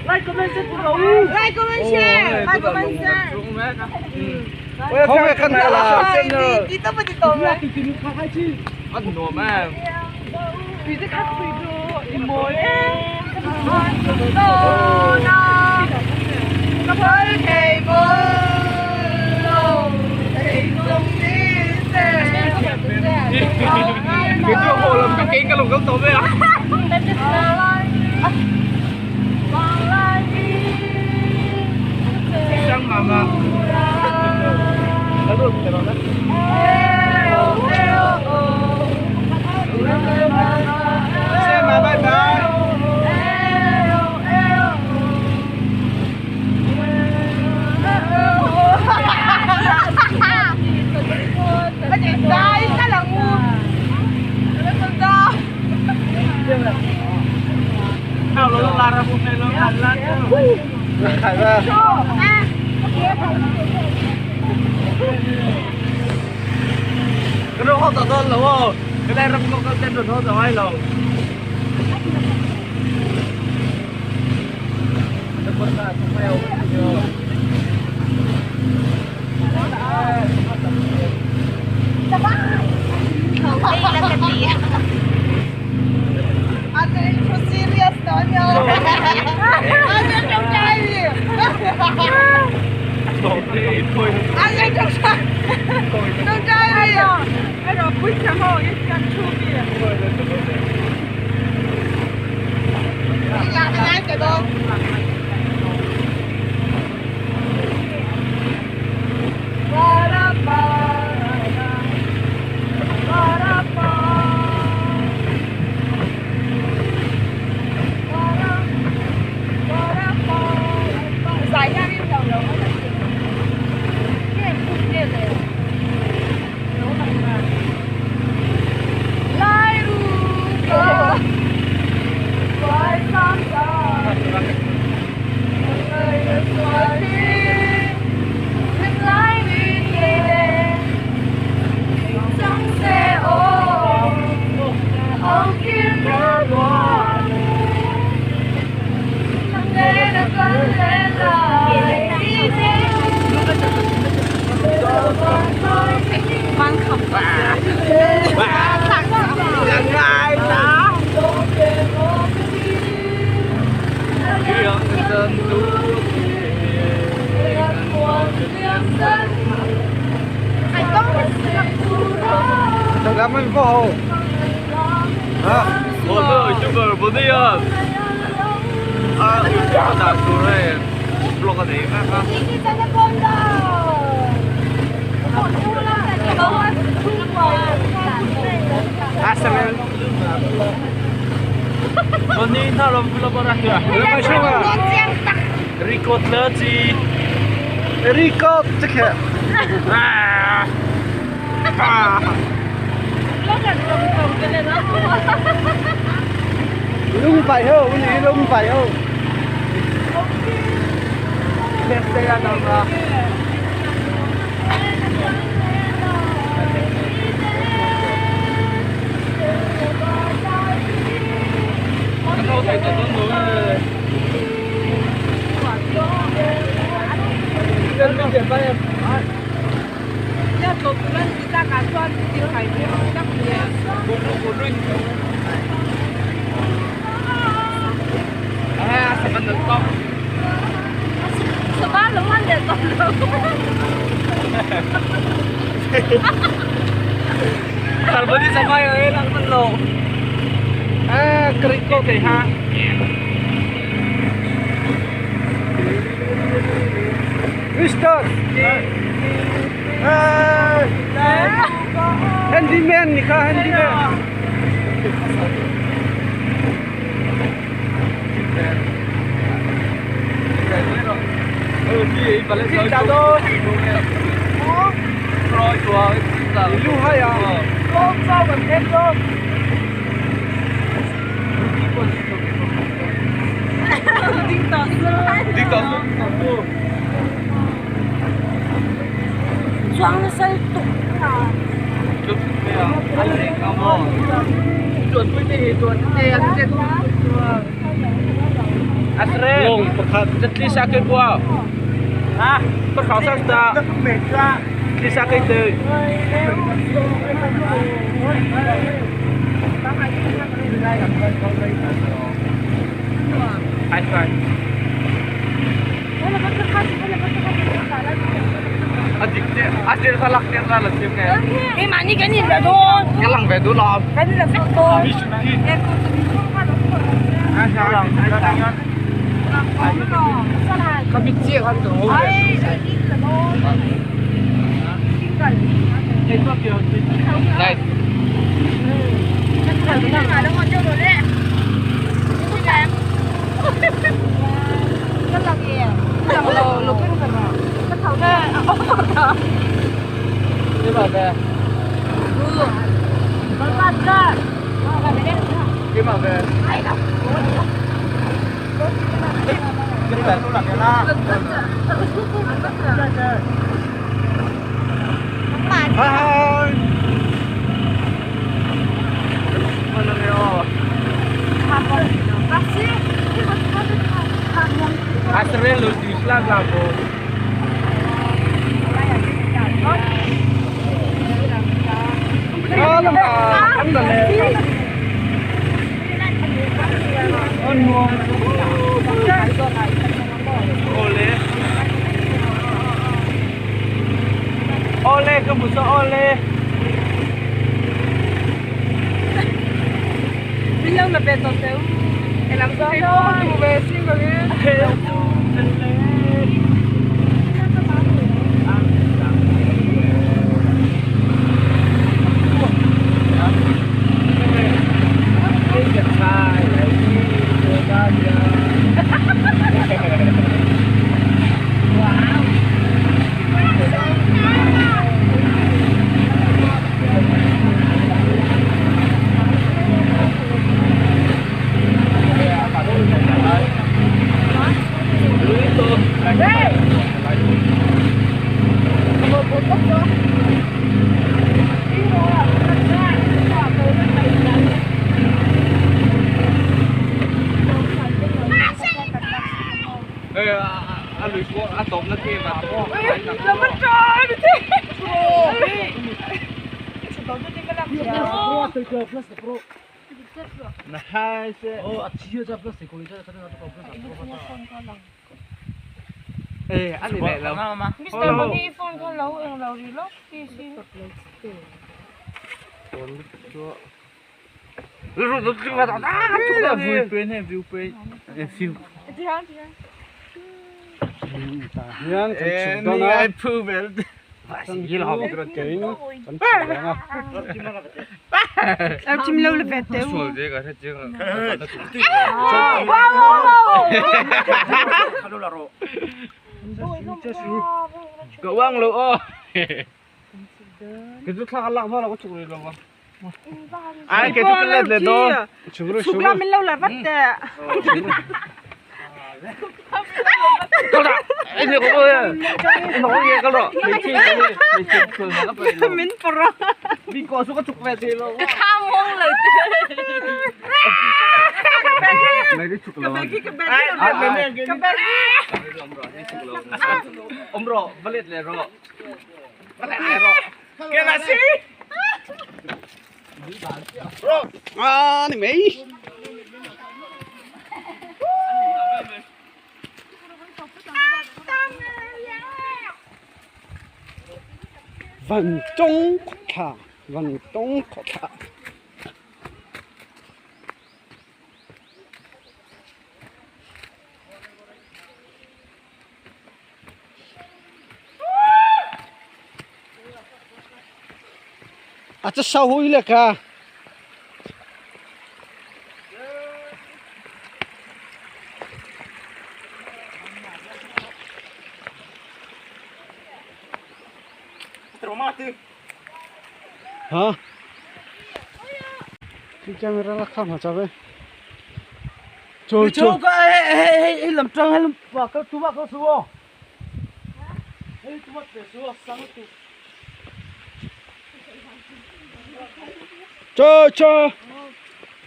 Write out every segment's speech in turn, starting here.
Like comment share Like comment share like comment share。 我要看到了，真的。你都不知道吗？啊，喏嘛。比这卡贵多，一模耶。你这好了，个几个龙咁做咩啊？香妈妈。谢妈，拜拜。海吧。 cái nó không tao tôn lẩu không? Cái này nó không có tên rồi thôi rồi lẩu. 咱们过后，啊，我都有这个不对啊，啊，打出来，落个地方啊。啊，什么？我你那龙不拉呀？没事啊。 Record 了机，record 这个。啊啊！ Lung phải không? Cái gì lung phải không? Đẹp xe đâu mà. À, Crico thì ha. Mister. Handyman nikah handyman. Lawng pakhat. Hian kan chhuk dawn a kan chhuk dawn a. Chhuk ru chhuk ru. A ni mai. Van tawng khawthla van tawng khawthla. A cha sau hui le ka. Hả? Cái camera là không hả cháu ơi? Trời trời. Trời trời.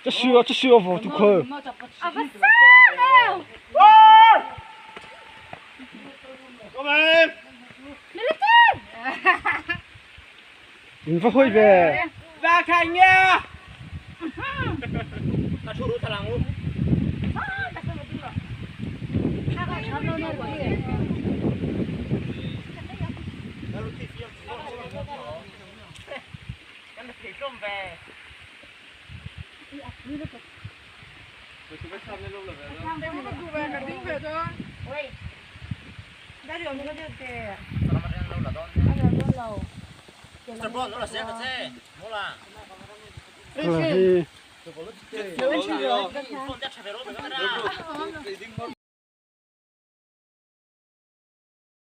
这需要这需要佛就可。你不会呗？拉开呀！ 可以。